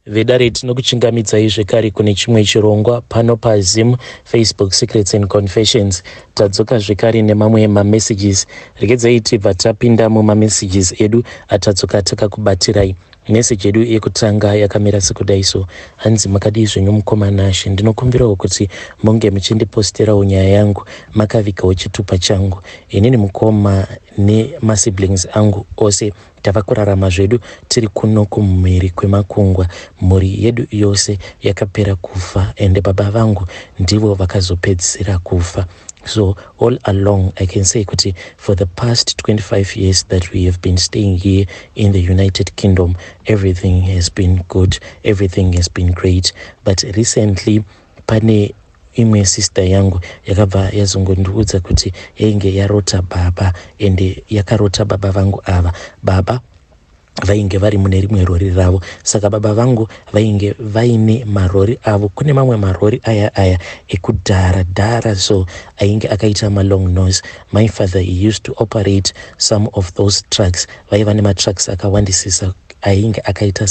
Vedare, tinokuchingamidzai zvekare kune chimwe chirongwa pano paZim Facebook Secrets and Confessions. Tadzoka zvekare nemamwe mamessages. Regedzai tibva tapinda mumamessages edu atadzoka takakubatirai. Meseji yedu yekutanga yakamira sekudai so: Hanzi, "Makadii zvenyu mukoma Nashe? Ndinokumbirawo kuti munge muchindiposterawo nyaya yangu makavigawo chitupa changu. Inini mukoma nemasiblings angu ose tava kurarama zvedu tiri kuno kumhiri kwemakungwa. Mhuri yedu yose yakapera kufa, ende baba vangu ndivo vakazopedzisira kufa. So all along, I can say kuti for the past 25 years that we have been staying here in the United Kingdom, everything has been good, everything has been great. But recently pane imwe sister yangu yakabva yazongondiudza kuti yainge yarota baba, ende yakarota baba vangu ava. Baba vainge vari mune rimwe rori ravo. Saka baba vangu vainge vaine marori avo. Kune mamwe marori aya aya ekudhara dhara so, ainge akaita malong nose. My father, he used to operate some of those trucks. Vaiva nematrucks akawandisisa ainge akaita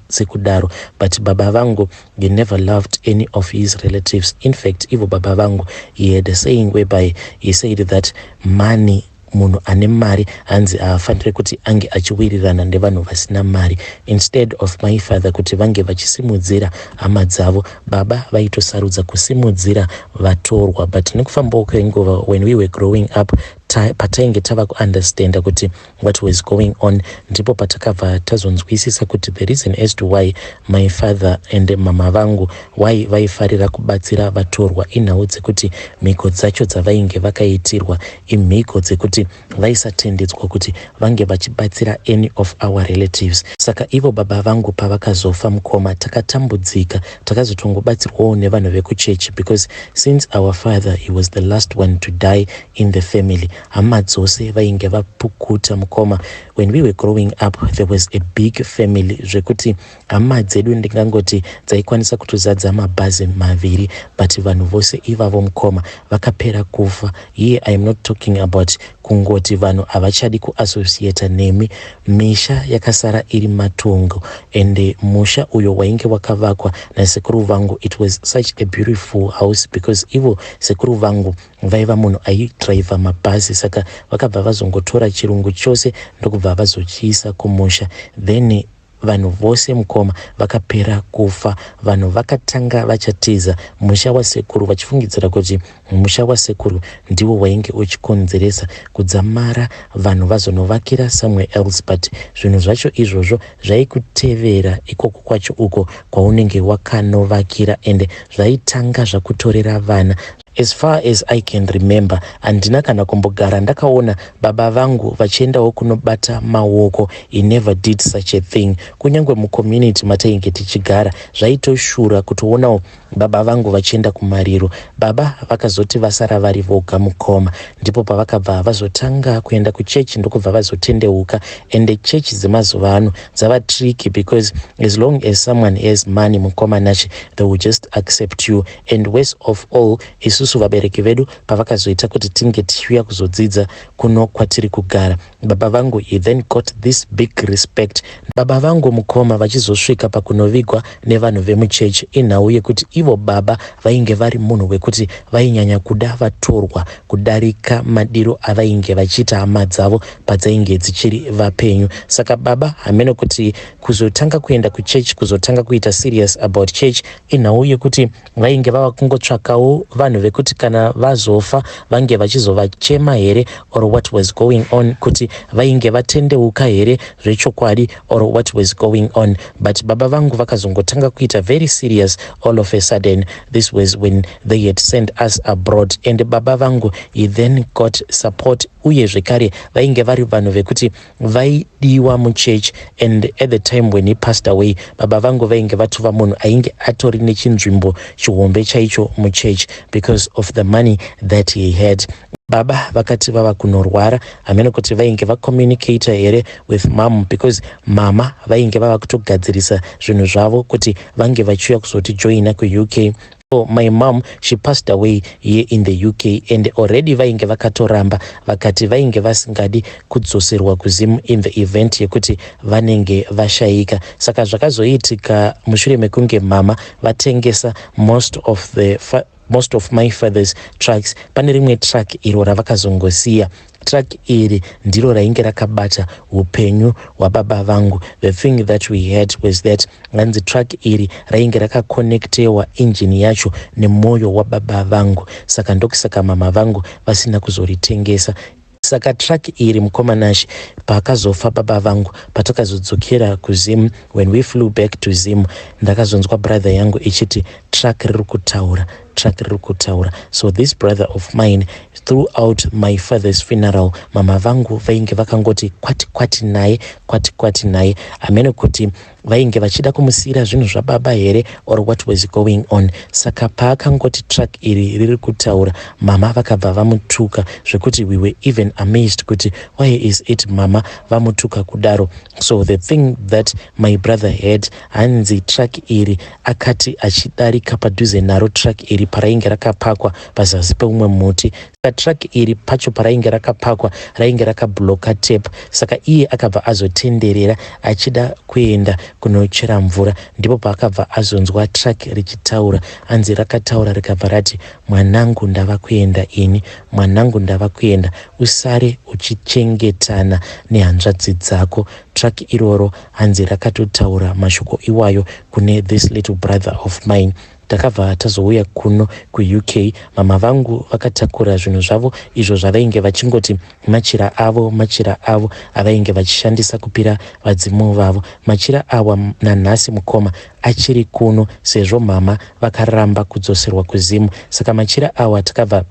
sekudaro. But baba vangu, he never loved any of his relatives. In fact, ivo baba vangu, he had a saying whereby he said that money, munhu ane mari, hanzi haafaniri kuti ange achiwirirana nevanhu vasina mari. Instead of my father kuti vange vachisimudzira hama dzavo, baba vaitosarudza kusimudzira vatorwa. But nekufambawo kwenguva, when we were growing up, patainge tava kuunderstanda kuti what was going on, ndipo patakabva tazonzwisisa kuti the reason as to why my father and mama vangu, why vaifarira kubatsira vatorwa, inhau dzekuti mhiko dzacho dzavainge vakaitirwa imhiko dzekuti vaisatendedzwa kuti vange vachibatsira any of our relatives. Saka ivo baba vangu pavakazofa, mukoma, takatambudzika. Takazotongobatsirwawo nevanhu vekuchechi, because since our father, he was the last one to die in the family, hama dzose vainge vapukuta. Mukoma, when we were growing up, there was a big family, zvekuti hama dzedu ndingangoti dzaikwanisa kutozadza mabhazi maviri. But vanhu vose ivavo, mukoma, vakapera kufa. Here I am not talking about kungoti vanhu havachadi kuassociata nemi. Misha yakasara iri matongo, ende musha uyo wainge wakavakwa nasekuru vangu, it was such a beautiful house, because ivo sekuru vangu vaiva munhu aidhiraivha mabhazi. Saka vakabva vazongotora chirungu chose ndokubva vazochiisa kumusha. Then vanhu vose, mukoma, vakapera kufa. Vanhu vakatanga vachatiza musha wasekuru, vachifungidzira kuti musha wasekuru ndiwo wainge uchikonzeresa kudzamara vanhu vazonovakira somewhere else. But zvinhu zvacho izvozvo zvaikutevera ikoko kwacho uko kwaunenge wakanovakira, ende zvaitanga zvakutorera vana. As far as I can remember, handina kana kumbogara ndakaona baba vangu vachiendawo kunobata maoko. He never did such a thing. Kunyange mucommunity matainge tichigara, zvaitoshura kutoonawo baba vangu vachienda kumariro. Baba vakazoti vasara vari voga, mukoma, ndipo pavakabva vazotanga kuenda kuchechi, ndokubva vazotendeuka. Ende chechi dzemazuva ano dzava tricky, because as long as someone has money, mukoma Nashe, they will just accept you. And worst of all, isusu vabereki vedu pavakazoita kuti tinge tichiuya kuzodzidza kuno kwatiri kugara, baba vangu, he then got this big respect. Baba vangu, mukoma, vachizosvika pakunovigwa nevanhu vemuchechi, inhau yekuti ivo baba vainge vari munhu wekuti vainyanya kuda vatorwa kudarika madiro avainge vachiita hama dzavo padzainge dzichiri vapenyu. Saka baba, hamene kuti kuzotanga kuenda kuchechi, kuzotanga kuita serious about church, inhau yekuti vainge vava kungotsvakawo vanhu vekuti kana vazofa vange vachizovachema here, or what was going on, kuti vainge vatendeuka here zvechokwadi, or what was going on. But baba vangu vakazongotanga kuita very serious all of a sudden. This was when they had sent us abroad, and baba vangu, he then got support. Uye zvekare vainge vari vanhu vekuti vaidiwa muchechi, and at the time when he passed away, baba vangu vainge vatova munhu ainge atori nechinzvimbo chihombe chaicho muchechi because of the money that he had. Baba vakati vava kunorwara, hamene kuti vainge vacommunicata here with mum, because mama vainge vava kutogadzirisa zvinhu zvavo kuti vange vachiuya kuzotijoina kuUK. So my mom, she passed away here in the UK, and already vainge vakatoramba, vakati vainge vasingadi kudzoserwa kuZim in the event yekuti vanenge vashayika. Saka zvakazoitika mushure mekunge mama vatengesa most of my father's trucks, pane rimwe truck iro ravakazongosiya. Truck iri ndiro rainge rakabata upenyu hwababa vangu. The thing that we had was that hanzi truck iri rainge rakakonektewa injini yacho nemwoyo wababa vangu, saka ndokusaka mama vangu vasina kuzoritengesa. Saka truck iri, mukoma Nashe, paakazofa baba vangu, patakazodzokera kuZim, when we flew back to Zim, ndakazonzwa brother yangu ichiti truck riri kutaura, truck riri kutaura. So this brother of mine, throughout my father's funeral, mama vangu vainge vakangoti kwati kwati naye, kwati kwati naye. Hamene kuti vainge vachida kumusiyira zvinhu zvababa here or what was going on. Saka paakangoti truck iri riri kutaura, mama vakabva vamutuka zvekuti we were even amazed kuti why is it mama vamutuka kudaro. So the thing that my brother had, hanzi truck iri akati achidarika padhuze naro truck iri parainge rakapakwa pazasi peumwe muti, saka truck iri pacho parainge rakapakwa rainge rakabloka tap. Saka iye akabva azotenderera achida kuenda kunochera mvura, ndipo paakabva azonzwa truck richitaura. Anzi rakataura rikabva rati, "Mwanangu, ndava kuenda ini, mwanangu, ndava kuenda, usare uchichengetana nehanzvadzi dzako." Truck iroro hanzi rakatotaura mashoko iwayo kune this little brother of mine. Takabva tazouya kuno kuUK. Mama vangu vakatakura zvinhu zvavo izvo zvavainge vachingoti machira avo, machira avo avainge vachishandisa kupira vadzimu vavo. Machira awa nanhasi, mukoma, achiri kuno, sezvo mama vakaramba kudzoserwa kuZimu. Saka machira awa takabva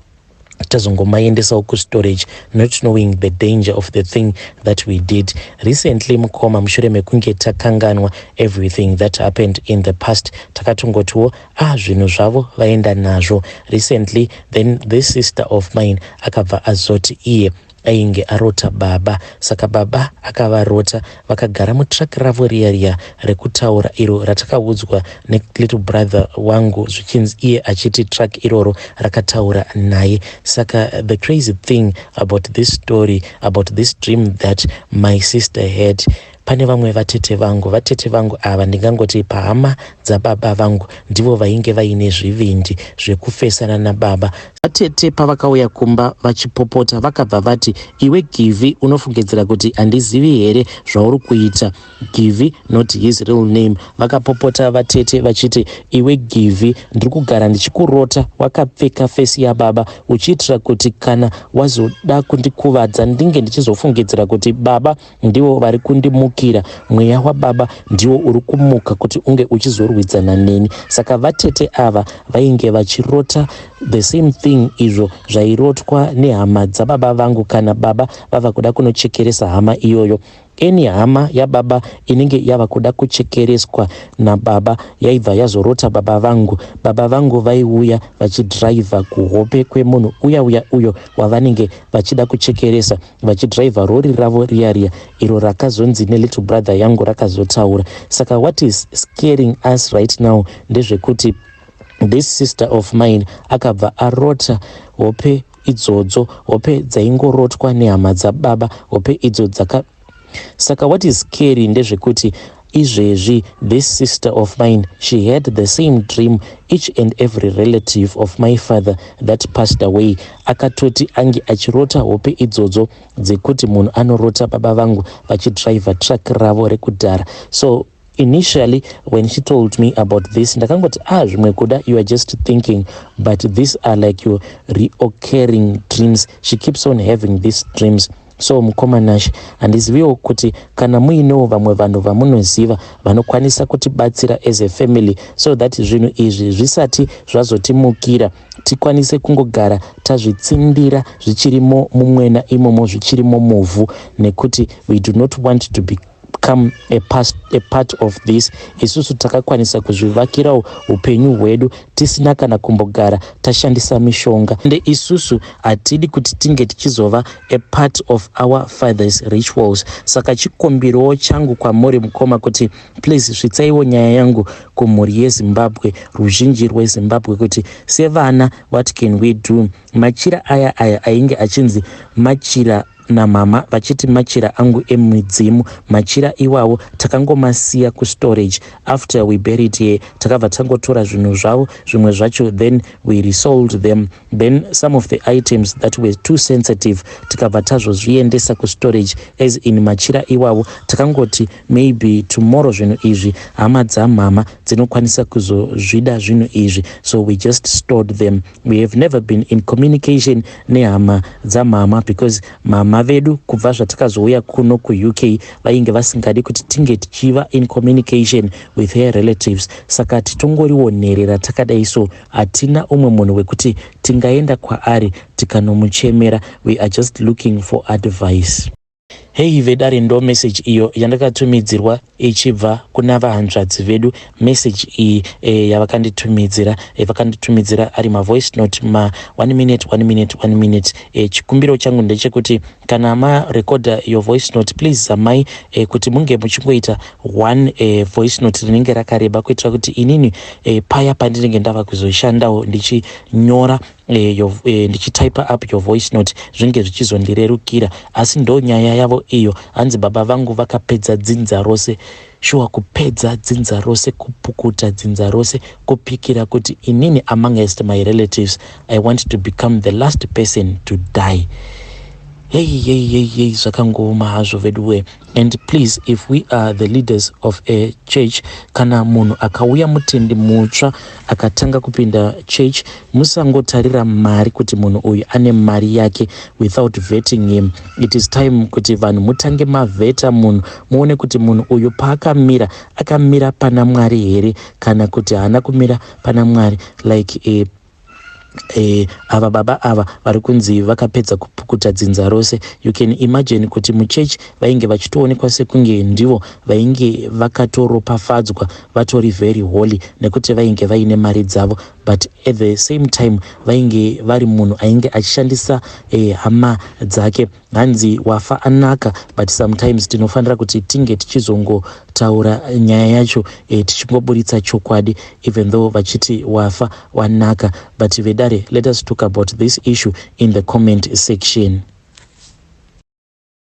tazongomaendesawo kustorage, not knowing the danger of the thing that we did. Recently, mukoma, mushure mekunge takanganwa everything that happened in the past, takatongotiwo, ah, zvinhu zvavo vaenda nazvo. Recently then, this sister of mine akabva azoti iye ainge arota baba. Saka baba akavarota vakagara mutruck ravo riya riya rekutaura iro ratakaudzwa nelittle brother wangu, zvichinzi iye achiti truck iroro rakataura naye. Saka the crazy thing about this story, about this dream that my sister had, pane vamwe vatete vangu. Vatete vangu ava, ndingangoti pahama dzababa vangu, ndivo vainge vaine zvivindi zvekufesana nababa. Vatete pavakauya kumba vachipopota, vakabva vati, "Iwe Givhi, unofungidzira kuti handizivi here zvauri kuita?" Givhi, not his real name. Vakapopota vatete vachiti, "Iwe Givhi, ndiri kugara ndichikurota wakapfeka face yababa, uchiitira kuti kana wazoda kundikuvadza ndinge ndichizofungidzira kuti baba ndivo vari kundimukira, mweya wababa ndiwo uri kumuka kuti unge uchizorwidzana neni." Saka vatete ava vainge vachirota the same thing izvo zvairotwa nehama dzababa vangu kana baba vava kuda kunochekeresa hama iyoyo. Any hama yababa inenge yava kuda kuchekereswa nababa yaibva yazorota baba vangu. Baba vangu vaiuya vachidhiraivha kuhope kwemunhu uya uya uyo wavanenge vachida kuchekeresa, vachidhiraivha rori ravo riya riya iro rakazonzi nelittle brother yangu rakazotaura. Saka what is scaring us right now ndezvekuti this sister of mine akabva arota hope idzodzo, hope dzaingorotwa nehama dzababa, hope idzo dzaka. Saka what is scary ndezvekuti izvezvi this sister of mine, she had the same dream. Each and every relative of my father that passed away, akatoti ange achirota hope idzodzo dzekuti munhu anorota baba vangu vachidhiraivha truck ravo rekudhara. So initially when she told me about this, ndakangoti, "Ah, zvimwe kuda you are just thinking," but these are like your reoccurring dreams. She keeps on having these dreams. So mukoma Nashe, handiziviwo kuti kana muinewo vamwe vanhu vamunoziva vanokwanisa kutibatsira as a family, so that zvinhu izvi zvisati zvazotimukira, tikwanise kungogara tazvitsindira zvichirimo mumwena imomo, zvichirimo muvhu, nekuti we do not want to become become a part of this. Isusu takakwanisa kuzvivakirawo upenyu hwedu tisina kana kumbogara tashandisa mishonga, ende isusu hatidi kuti tinge tichizova a part of our father's rituals. Saka chikumbirowo changu kwamuri mukoma kuti please svitsaiwo nyaya yangu kumhuri yeZimbabwe, ruzhinji rweZimbabwe, kuti sevana, what can we do? Machira aya ainge achinzi machira namama, vachiti machira angu emidzimu, machira iwawo takangomasiya kustorage. After we buried here, takabva tangotora zvinhu zvavo zvimwe zvacho, then we resold them. Then some of the items that were too sensitive tikabva tazozviendesa kustorage, as in machira iwawo takangoti maybe tomorrow zvinhu izvi hama dzamama dzinokwanisa kuzozvida zvinhu izvi, so we just stored them. We have never been in communication nehama dzamama because mama vedu, kubva zvatakazouya kuno kuUK, vainge vasingadi kuti tinge tichiva in communication with her relatives. Saka titongoriwo nherera takadai, so hatina umwe munhu wekuti tingaenda kwaari tikanomuchemera. We are just looking for advice. Hei vedare, ndo message iyo yandakatumidzirwa ichibva kuna vahanzvadzi vedu. Message iyi yavakanditumidzira, vakanditumidzira ari mavoice note ma 1 minute, 1 minute, 1 minute. Chikumbiro changu ndechekuti kana marecorda your voice note, please zamai kuti munge muchingoita one voice note rinenge rakareba, kuitira kuti inini paya pandinenge ndava kuzoshandawo ndichinyora, ndichitype up your voice note, zvinge zvichizondirerukira. Asi ndo nyaya yavo iyo. Hanzi baba vangu vakapedza dzinza rose. Shuwa, kupedza dzinza rose, kupukuta dzinza rose, kupikira kuti inini amongst my relatives I want to become the last person to die. Hei hei hei hei, zvakangooma hazvo veduwe. And please, if we are the leaders of a church, kana munhu akauya mutendi mutsva akatanga kupinda church, musangotarira mari, kuti munhu uyu ane mari yake, without vetting him. It is time kuti vanhu mutange mavheta munhu, muone kuti munhu uyu paakamira, akamira pana Mwari here kana kuti haana kumira pana Mwari. Like ava baba ava vari kunzi vakapedza kupukuta dzinza rose, you can imagine kuti muchechi vainge vachitoonekwa sekunge ndivo vainge vakatoropafadzwa, vatori very holy, nekuti vainge vaine mari dzavo, but at the same time vainge vari munhu ainge achishandisa hama dzake. Hanzi wafa anaka, but sometimes tinofanira kuti tinge tichizongotaura nyaya yacho, tichingoburitsa chokwadi, even though vachiti wafa wanaka. But vedare, let us talk about this issue in the comment section.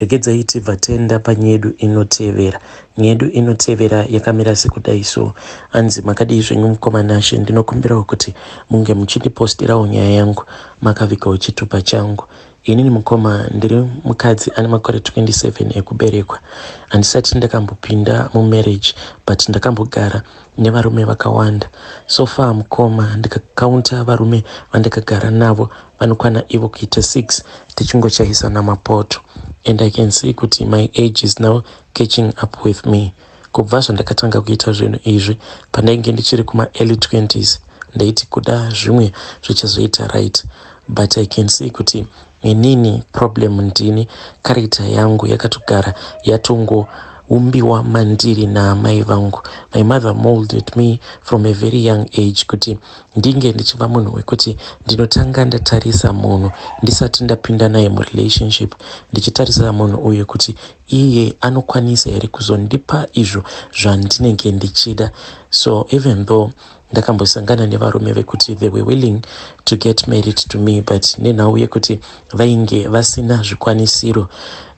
Regedzai tibva taenda panyaya yedu inotevera. Nyaya yedu inotevera yakamira sekudai so. Hanzi, "Makadii zvenyu mukoma Nashe? Ndinokumbirawo kuti munge muchindipostirawo nyaya yangu makavigawo chitupa changu. Inini mukoma ndiri mukadzi ane makore 27 ekuberekwa. Handisati ndakambopinda mumarriage, but ndakambogara nevarume vakawanda. So far mukoma, ndikakaunta varume vandakagara navo vanokwana ivo kuita 6, tichingochaisana mapoto, and I can see kuti my age is now catching up with me. Kubva zvandakatanga kuita zvinhu izvi pandainge ndichiri kuma-early 20s, ndaiti kuda zvimwe zvichazoita right, but I can see kuti inini problem ndini. Character yangu yakatogara yatongoumbiwa mandiri naamai vangu. My mother molded me from a very young age kuti ndinge ndichiva munhu wekuti ndinotanga ndatarisa munhu ndisati ndapinda naye murelationship, ndichitarisa munhu uyu kuti iye anokwanisa here kuzondipa izvo zvandinenge ndichida. So even though ndakambosangana nevarume vekuti they were willing to get married to me, but nenhau yekuti vainge vasina zvikwanisiro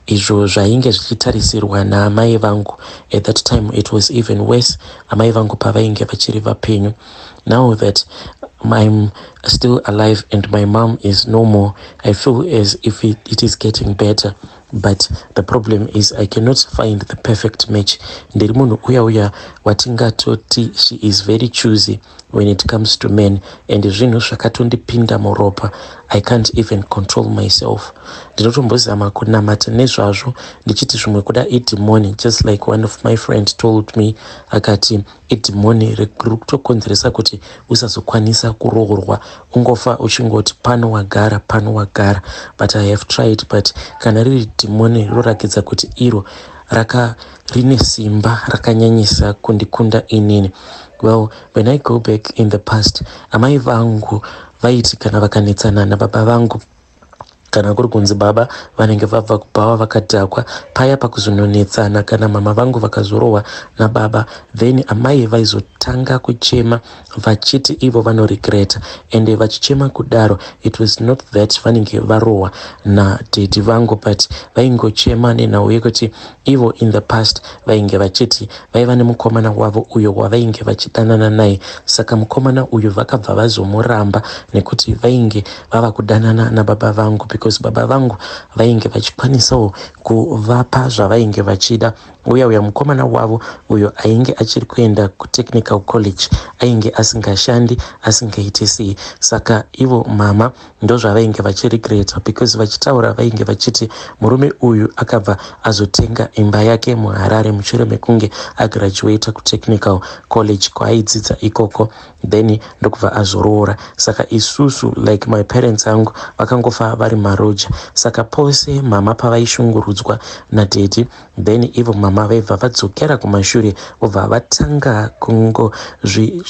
izvo zvainge zvichitarisirwa naamai vangu at that time, it was even worse amai vangu pavainge vachiri vapenyu. Now that I'm still alive and my mom is no more, I feel as if it is getting better, but the problem is I cannot find the perfect match. Ndiri munhu uya uya watingatoti she is very choosy when it comes to men, and zvinhu zvakatondipinda muropa. I can't even control myself. Ndinotombozama kunamata nezvazvo ndichiti zvimwe kuda idhimoni, just like one of my friend told me, akati idhimoni riri kutokonzeresa kuti usazokwanisa kuroorwa, ungofa uchingoti pano wagara, pano wagara. But I have tried, but kana riri dhimoni rorakidza kuti iro Raka rine simba rakanyanyisa kundikunda inini. Well, when I go back in the past, amai vangu vaiti kana vakanetsana nababa vangu, kana kuri kunzi baba vanenge vabva kubhawa vakadhakwa, paya pakuzononetsana, kana mama vangu vakazorohwa nababa, then amai vaizotanga kuchema vachiti ivo vanoregreta. Ende vachichema kudaro, it was not that vanenge varohwa nadaddy vangu, but vaingochema nenhau yekuti ivo in the past vainge vachiti vaiva nemukomana wavo uyo wavainge vachidanana naye. Saka mukomana uyu vakabva vazomuramba nekuti vainge vava kudanana nababa vangu, because baba vangu vainge vachikwanisawo kuvapa zvavainge vachida. Uya uya mukomana wavo uyo ainge achiri kuenda kutechnical college ainge asingashandi, asingaiti sei. Saka ivo mama ndozvavainge vachiregreta, because vachitaura vainge vachiti murume uyu akabva azotenga imba yake muHarare mushure mekunge agraduata kutechnical college kwaaidzidza ikoko, then ndokubva azoroora. Saka isusu, like my parents angu vakangofa vari maroja. Saka pose mama pavaishungurudzwa nadaddy, then ivo mama vaibva vadzokera kumashure, vobva vatanga kungozvi.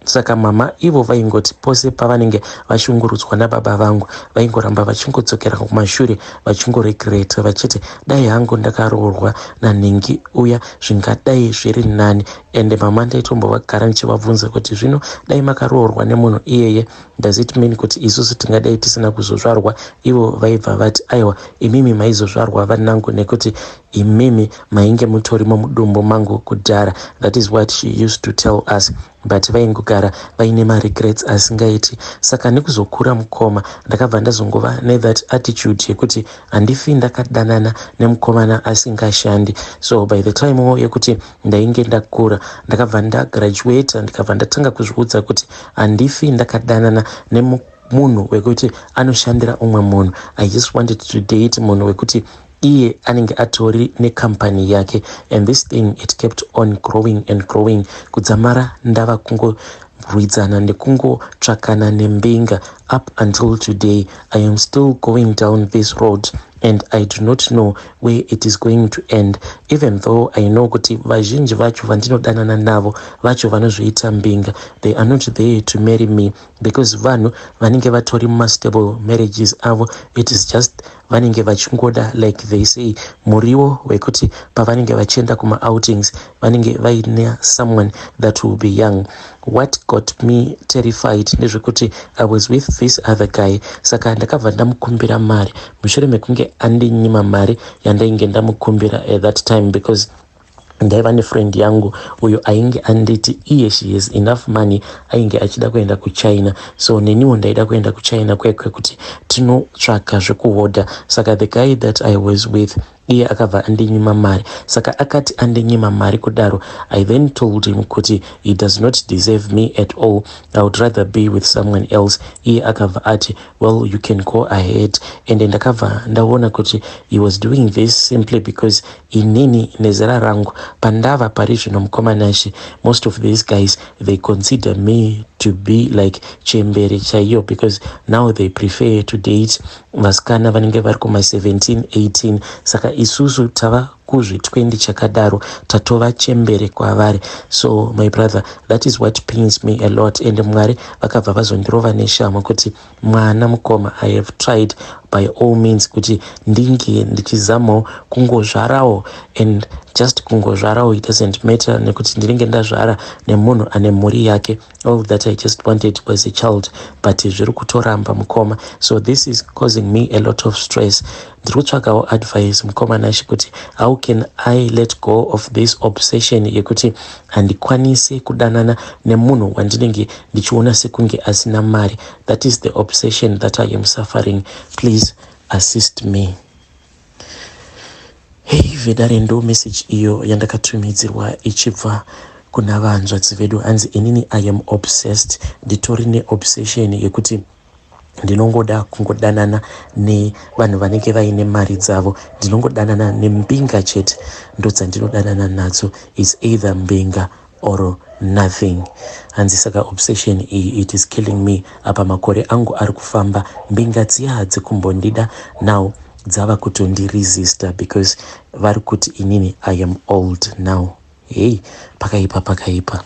Saka mama ivo vaingoti pose pavanenge vashungurudzwa nababa vangu, vaingoramba vachingodzokera kumashure vachingoregreta vachiti, "Dai hangu ndakaroorwa nanhingi uya, zvingadai zviri nani." Ende mama ndaitombovagara ndichivabvunza kuti, "Zvino dai makaroorwa nemunhu iyeye, does it mean kuti isusu tingadai tisina kuzozvarwa?" Ivo vaibva vati, "Aiwa, imimi maizozvarwa vanangu, nekuti imimi mainge mutorimo mudumbu mangu kudhara." That is what she used to tell us, but vaingogara vaine maregrets asingaiti. Saka nekuzokura, mukoma, ndakabva ndazongova nethat attitude yekuti handifi ndakadanana nemukomana asingashandi. So by the time wo yekuti ndainge ndakura, ndakabva ndagraduata, ndikabva ndatanga kuzviudza kuti handifi ndakadanana nemunhu wekuti anoshandira umwe munhu. I just wanted to date munhu wekuti iye anenge atori nekambani yake. And this thing, it kept on growing and growing kudzamara ndava kungorwidzana nekungotsvakana nembinga. Up until today, I am still going down this road and I do not know where it is going to end, even though I know kuti vazhinji vacho vandinodanana navo vacho vanozviita mbinga, they are not there to marry me, because vanhu vanenge vatori mumastable marriages avo. It is just vanenge vachingoda, like they say, muriwo wekuti pavanenge vachienda kumaoutings vanenge vaine someone that will be young. What got me terrified ndezvekuti I was with this other guy. Saka ndakabva ndamukumbira mari mushure mekunge andinyima mari yandainge ndamukumbira at that time, because ndaiva nefriend yangu uyo ainge anditi iye she has enough money, ainge achida kuenda kuChina. So neniwo ndaida kuenda kuChina kwekwe kuti tinotsvaka zvekuhodha. Saka the guy that I was with, iye akabva andinyima mari. Saka akati andinyima mari kudaro, I then told him kuti he does not deserve me at all, I would rather be with someone else. Iye akabva ati, "Well, you can go ahead." And ndakabva ndaona kuti he was doing this simply because inini nezera rangu pandava pari zvino, mukoma Nashe, most of these guys, they consider me to be like chembere chaiyo, because now they prefer to date vasikana vanenge vari kuma17, 18. Saka isusu tava kuzvi20 chakadaro, tatova chembere kwavari. So my brother, that is what pains me a lot. And Mwari vakabva vazondirova neshamo kuti mwana, mukoma, I have tried by all means kuti ndinge ndichizamawo kungozvarawo, and just kungozvarawo, it doesn't matter nekuti ndinenge ndazvara nemunhu ane mhuri yake. All that I just wanted was a child, but zviri kutoramba, mukoma. So this is causing me a lot of stress. Ndiri kutsvagawo advice, mukoma Nashe, kuti how can I let go of this obsession yekuti handikwanisi kudanana nemunhu wandinenge ndichiona sekunge asina mari? That is the obsession that I am suffering. Please assist me. Hei vedare, ndo message iyo yandakatumidzirwa ichibva kuna vanzvadzi vedu. Hanzi, "Inini I am obsessed, nditori neobsession yekuti ndinongoda kungodanana nevanhu vanenge vaine mari dzavo. Ndinongodanana nembinga chete, ndodzandinodanana nadzo. Is either mbinga or nothing." Hanzi, "Saka obsession iyi, it is killing me. Apa makore angu ari kufamba, mbinga dziya hadzikumbondida now. Dzava kutondiresista because vari kuti inini I am old now. Hei, pakaipa, pakaipa.